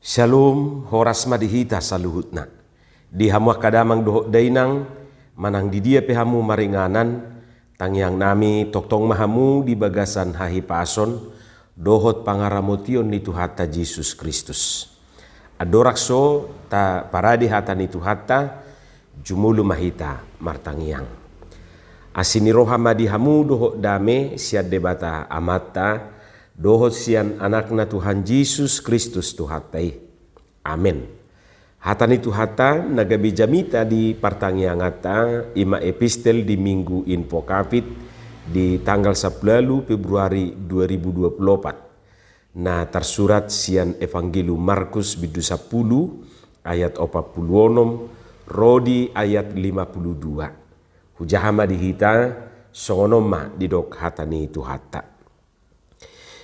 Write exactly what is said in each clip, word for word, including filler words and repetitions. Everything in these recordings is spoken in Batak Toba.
Syalom, horas ma di hita saluhutna. Di hamu angka damang dohot dainang, manang di dia pe hamu maringanan, tangiang nami tongtong ma hamu di bagasan hahipason dohot pangaramotion ni Tuhanta Jesus Kristus. Andorang so taparade hata ni Tuhanta, jumolo ma hita martangiang. Asi ni roha ma di hamu dohot dame sian Debata Amanta, dohot sian Anakna Tuhan Jesus Kristus Tuhanta i. Amen. Hata ni Tuhanta na gabe jamita di partangianganta, i ma epistel di Minggu in vocavit di tanggal sampulu ualu Februari dua ribu dua puluh opat. Na tarsurat sian Evangelium Markus bindu sampulu ayat opat pulu onom ro di ayat lima pulu dua. Hujaha ma di hita, songon on ma didok hata ni Tuhanta.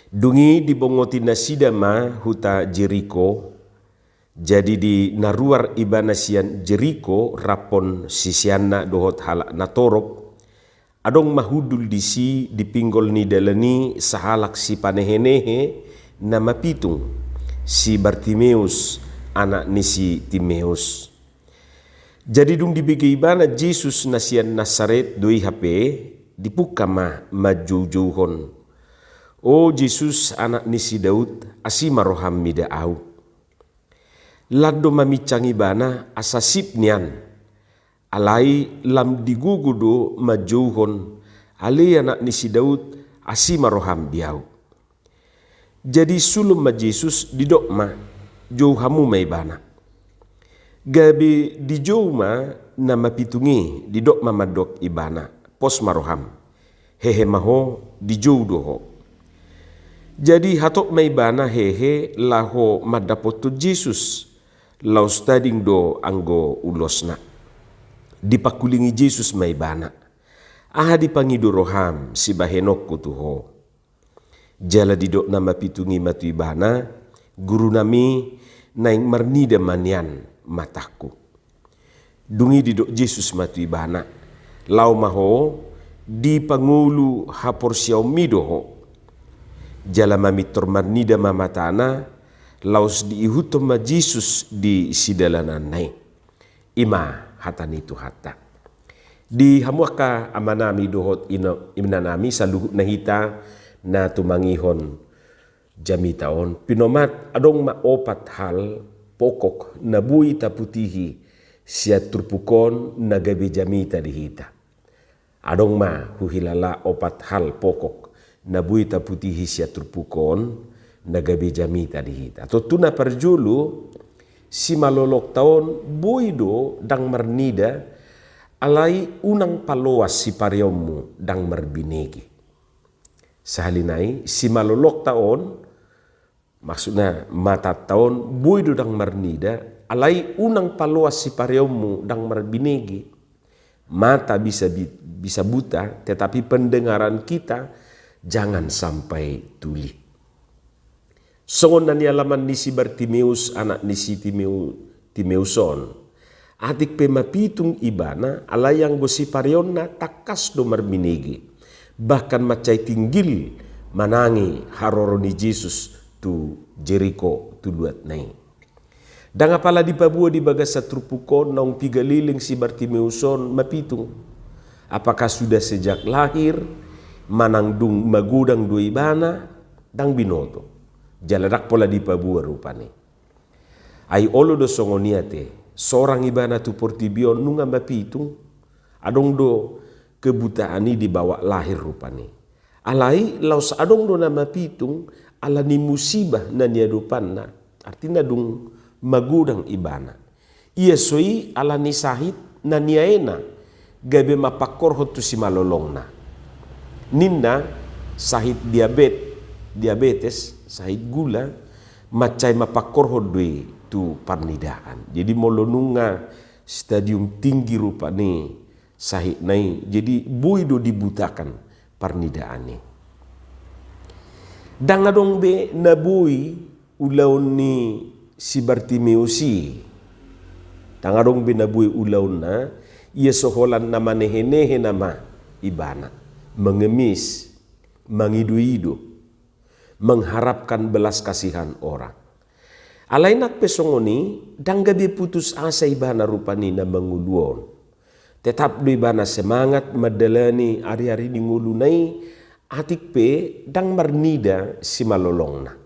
Dung i dibongoti nasida ma huta Jeriko. Jadi di na ruar ibana sian Jeriko rap siseanna dohot halak natorop, adong ma hundul disi di pinggol ni dalan i sahalak sipanehenehe na mapitung, si Bartimeus, anak ni si Timeus. Jadi dung dibege ibana Jesus na sian Nasaret do i hape, dipungka ma manjoujouhon: O Jesus, Anak ni si Daud, asi ma roham mida ahu. Lam do maminsang ibana asa sip nian, alai lam digogo do manjouhon: Ale Anak ni si Daud, asi ma roham di ahu. Jadi sulun ma Jesus, didok ma: Jou hamu ma ibana. Gabe dijou ma na mapitung i, didok ma mandok ibana: Pos ma roham, hehe ma ho, dijou do ho. Jadi hatop ma ibana hehe laho mandapothon Jesus, laos tading do anggo ulosna. Dipangkulingi Jesus ma ibana: Aha dipangido roham sibahenonku tu ho? Jala didok na mapitung i ma tu ibana: Guru nami, naeng marnida ma nian matangku. Dung i didok Jesus ma tu ibana: Laho ma ho, dipangolu haporseaonmi do ho. Jala mamintor marnida ma matana, laos diihuthon ma Jesus di sidalananna i. I ma hata ni Tuhanta. Di hamu angka amanami dohot ina-, inanami, saluhutna hita na tumangihon jamita on, pinomat adong ma opat hal pokok na boi taputihi sian turpuk on na gabe jamita di hita. Adong ma huhilala opat hal pokok na boi taputihi sian turpuk on na gabe jamita di hita. Tontu na parjolo, simalolongta on boi do ndang marnida, alai unang paloas sipareonmu ndang marbinege. Sahali nai, simalolongta on, maksudna matanta on, boi do ndang marnida, alai unang paloas sipareonmu ndang marbinege. Mata bisa bi-, bisa buta, tetapi pendengaran kita jangan sampai tuli. Songon na nialaman ni si Bartimeus, anak ni si Timeu-, Timeus on. Atik pe mapitung ibana, alai anggo sipareonna tangkas do marbinege. Bahkan mansai tinggil manangi haroro ni Jesus tu Jeriko, tu luatna i. Ndang apala dipaboa di bagasan turpuk on naung piga leleng si Bartimeus on mapitung. Apakah sudah sejak lahir, manang dung magodang do ibana, ndang binoto. Jala ndang pola dipaboa rupani. Ai olo do songon i ate, sorang ibana tu portibi on nunga mapitung. Adong do kebutaan i di bawah lahir rupani. Alai laos adong do na mapitung ala ni musibah na niadopanna, artina dung magodang ibana. Ia so i ala ni sahit na niaena gabe mampangkorhon tu simalolongna. Ninna sahit diabet-, diabetes, sahit gula, mansai mampangkorhon do i tu parnidaan. Jadi molo nunga stadium tinggi rupani sahitna i, jadi boi do dibutakan parnidaan i. Ndang adong be na boi ulaon ni si Bartimeus i. Ndang adong be na boi ulaonna, ia so holan na manehenehe nama ibana, mengemis, mangidoido, mengharapkan belas kasihan orang. Alai nang pe songon i, ndang gabe putus asa ibana rupani na mangolu on. Tetap do ibana semangat mandalani ari-ari ni ngoluna i, atik pe ndang marnida simalolongna.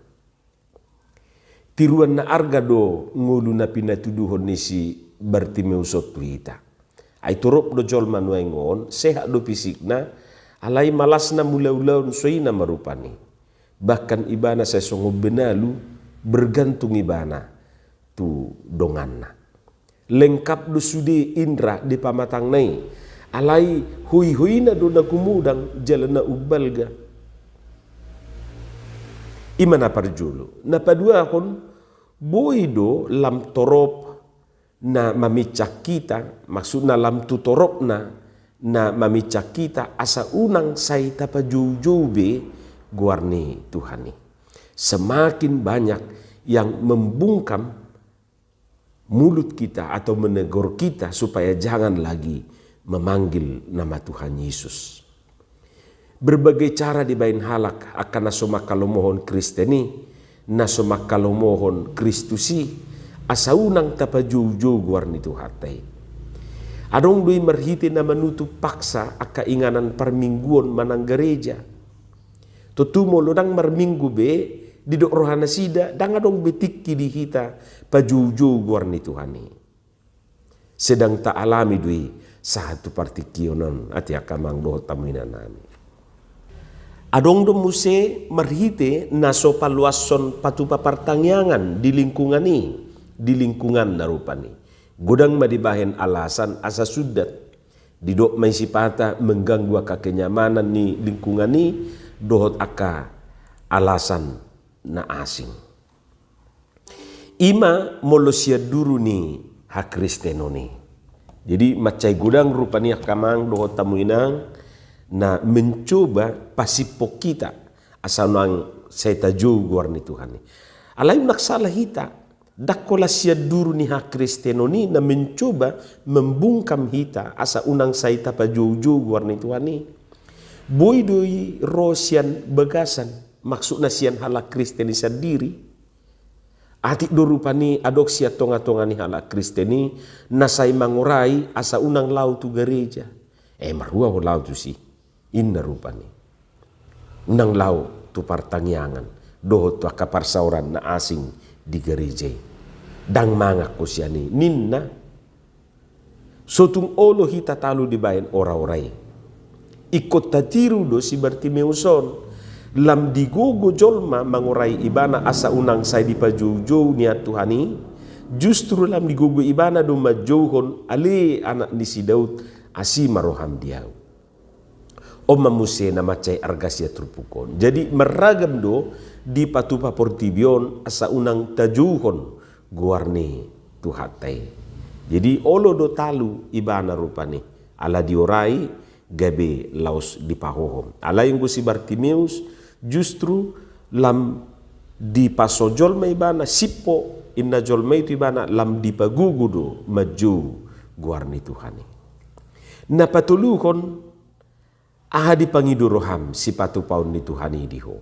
Tiruan na arga do ngolu na pinatuduhon ni si Bartimeus on tu hita. Ai torop do jolma nuaeng on, sehat do fisikna, alai malasna mangula ulaon so i nama rupani. Bahkan ibana sai songon benalu, bergantung ibana tu donganna. Lengkap do sude indra di pamatangna i, alai hoi-hoina do na gumodang jala na umbalga. I ma na parjolo. Na paduahon, boi do lam torop na maminsang hita, maksudna lam tu toropna na maminsang hita, asa unang sai tapajoujou be goar ni Tuhan i. Semakin banyak yang membungkam mulut kita atau menegur kita supaya jangan lagi memanggil nama Tuhan Yesus. Berbagai cara dibaen halak angka na so mangkalomohon Kristen i, na so mangkalomohon Kristus i, asa unang tapajoujou goar ni Tuhanta i. Adong do i marhite na manutup paksa angka inganan parmingguon manang gareja. Tontu molo ndang marminggu be, didok rohanasida, ndang adong be tingki di hita pajoujou goar ni Tuhan i. Sedang taalami do i sahat tu partingkian on, ate angka amang dohot hamu inanami. Adong do muse marhite na so paloashon patupa partangiangan di lingkungan i, di lingkunganna rupani. Godang ma dibahen alasan asa sundat. Didok ma i sipata mengganggu angka kenyamanan ni lingkungan i dohot angka alasan na asing. I ma molo sian duru ni hakristenon i. Jadi mansai godang rupani angka amang dohot hamu inang na mencoba pasiphon hita asa unang sai tajou goar ni Tuhan i. Alai unang sala hita, ndang holan sian duru ni hakristenon i na mencoba membungkam hita asa unang sai tapajoujou goar ni Tuhan i. Boi do i ro sian bagasan, maksudna sian halak Kristen i sandiri. Atik do rupani adong sian tonga-tonga ni halak Kristen i na sai mangorai asa unang laho tu gareja. Eh, marhua ho laho tusi, inna rupani. Unang laho tu partangiangan dohot tu angka parsaoran na asing di gareja i. Ndang mangan ho sian i, ninna. So tung olo hita talu dibaen ora-ora i. Ingkon tatiru do si Bartimeus on. Lam digogo jolma mangorai ibana asa unang sai dipajoujou nian Tuhan i, justru lam digogo ibana do manjouhon, ale anak ni si Daud, asi ma roham di ahu. On ma muse na mansai arga sian turpuk on. Jadi marragam do dipatupa portibi on asa unang tajouhon goar ni Tuhanta i. Jadi olo do talu ibana rupani, ala diorai gabe laos dipahohom. Alai anggo si Bartimeus justru lam dipasojol ma ibana, sipho inna jolma i tu ibana, lam dipagogo do manjou goar ni Tuhan i. Na patoluhon, aha dipangido roham sipatupaon ni Tuhan i di ho?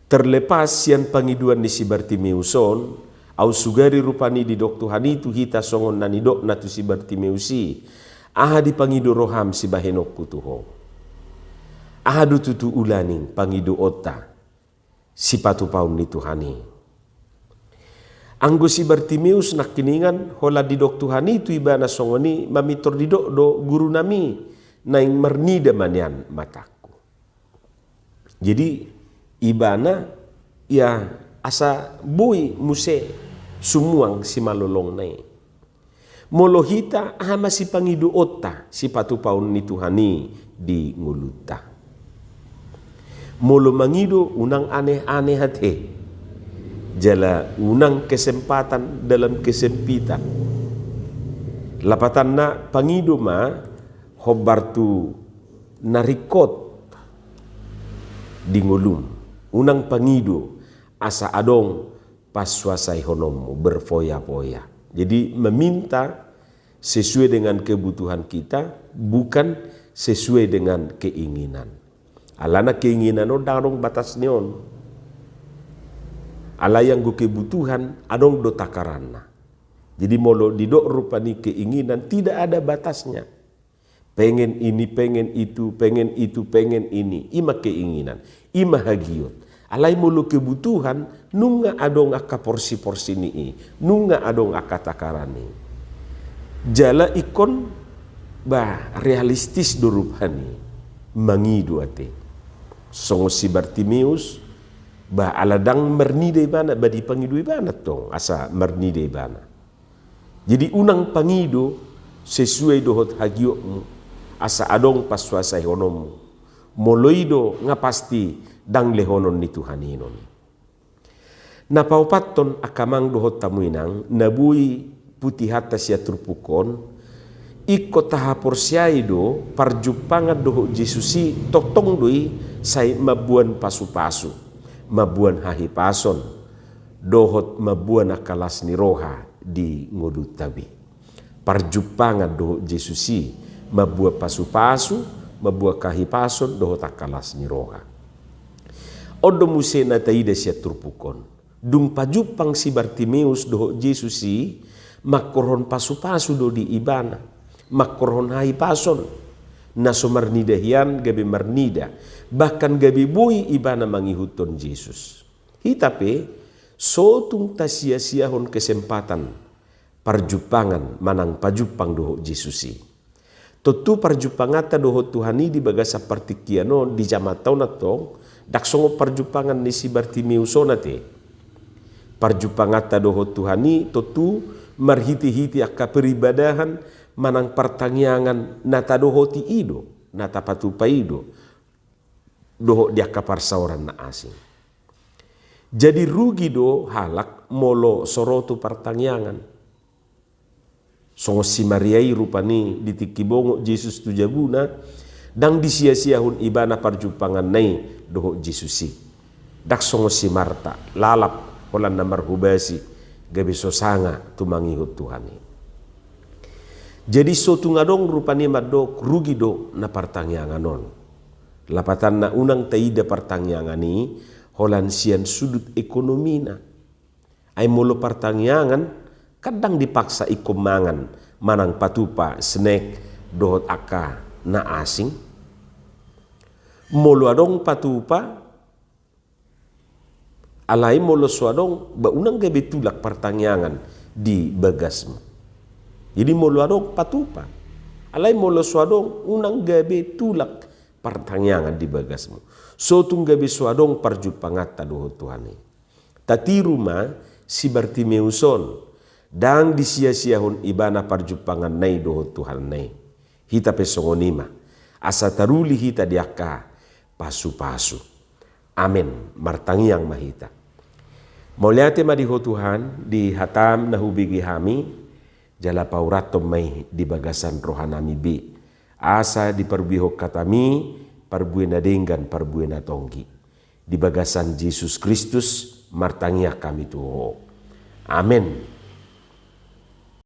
Terlepas sian pangidoan ni si Bartimeus on, aut sugari rupani didok Tuhan i tu hita songon na nidokna tu si Bartimeus i, aha dipangido roham sibahenonku tu ho? Aha do tutu ulaning pangidoonta sipatupaon ni Tuhan i? Anggo si Bartimeus nangkiningan holan didok Tuhan i tu ibana songon i, mamintor didok do, Gurunami, naeng marnida ma nian matangku. Jadi ibana, ia asa boi muse sumuang simalolongna i. Molo hita, aha ma sipangidoonta sipatupaon ni Tuhan i di ngolunta? Molo mangido, unang aneh-aneh ate, jala unang kesempatan dalam kesempitan. Lapatanna, pangido ma hombar tu na ringkot di ngolum. Unang pangido asa adong pansuasaihononmu, berfoya-foya. Jadi meminta sesuai dengan kebutuhan kita, bukan sesuai dengan keinginan. Alana keinginan on ndang adong batasna on. Alai anggo kebutuhan adong do takaranna. Jadi molo didok rupani keinginan, tidak ada batasnya. Pengen ini, pengen itu, pengen itu, pengen ini. Ima keinginan, ima hagiot. Alai molo kebutuhan, nunga adong angka porsi-porsi ni i, nunga adong angka takaran i. Jala ingkon, bah, realistis do rupani mangido ate. Songon si Bartimeus, bah, ala ndang marnida ibana, bah, dipangido ibana tong asa marnida ibana. Jadi unang pangido sesuai dohot hagiotmu, asa adong pansuasaihononmu. Molo i do, nga pasti ndang lehonon ni Tuhan i non. Na paopathon angka amang dohot hamu inang, na boi putihanta sian turpuk on, ingkon tahaporseai do parjumpangan dohot Jesus i tongtong do i sai mamboan pasupasu, mamboan hahipason, dohot mamboan angka las ni roha di ngolunta be. Parjumpangan dohot Jesus i mamboan pasupasu, mamboan hahipason, dohot angka las ni roha. On do muse na taida sian turpuk on. Dung pajumpang si Bartimeus dohot Jesus i, mangkorhon pasupasu do di ibana, mangkorhon hahipason, na so marnida hian gabe marnida, bahkan gabe boi ibana mangihuthon Jesus. Hita pe, so tung tasiasiahon kesempatan parjumpangan manang pajumpang dohot Jesus i. Tontu parjumpanganta dohot Tuhan i di bagasan partingkian on, di jamanta on antong, ndang songon parjumpangan ni si Bartimeus on ate. Parjumpanganta dohot Tuhan i tontu marhitehite angka peribadahan manang partangiangan na tadohoti i do, na tapatupa i do, dohot di angka parsaoran na asing. Jadi rugi do halak molo so ro tu partangiangan. Songon si Maria i rupani di tingki bongot Jesus tu jabuna, ndang disiasiahon ibana parjumpanganna i dohot Jesus i. Ndang songon si Marta, lalap holan na marhobasi, gabe so sanga tu mangihut Tuhan i. Jadi so tung adong rupani mandok rugi do na partangiangan on. Lapatanna unang taida partangiangan i holan sian sudut ekonomina. Ai molo partangiangan, kan ndang dipaksa ingkon mangan manang patupa snack dohot angka na asing. Molo adong patupa, alai molo so adong, bah, unang gabe tulak partangiangan di bagasmu. Jadi molo adong patupa, alai molo so adong, unang gabe tulak partangiangan di bagasmu. So tung gabe so adong parjumpanganta dohot Tuhan i. Tatiru ma si Bartimeus on, ndang disiasiahon ibana parjumpanganna i dohot Tuhanna i. Hita pe songon i ma, asa taruli hita di angka pasupasu. Amen. Martangiang ma hita. Mauliate ma di Ho Tuhan, di hatam na hubege hami, jala paurathon ma i di bagasan rohanami be. Asa diparbuehon hatami parbue na denggan, parbue na tonggi. Di bagasan Jesus Kristus martangiang hami tu Ho. Amen.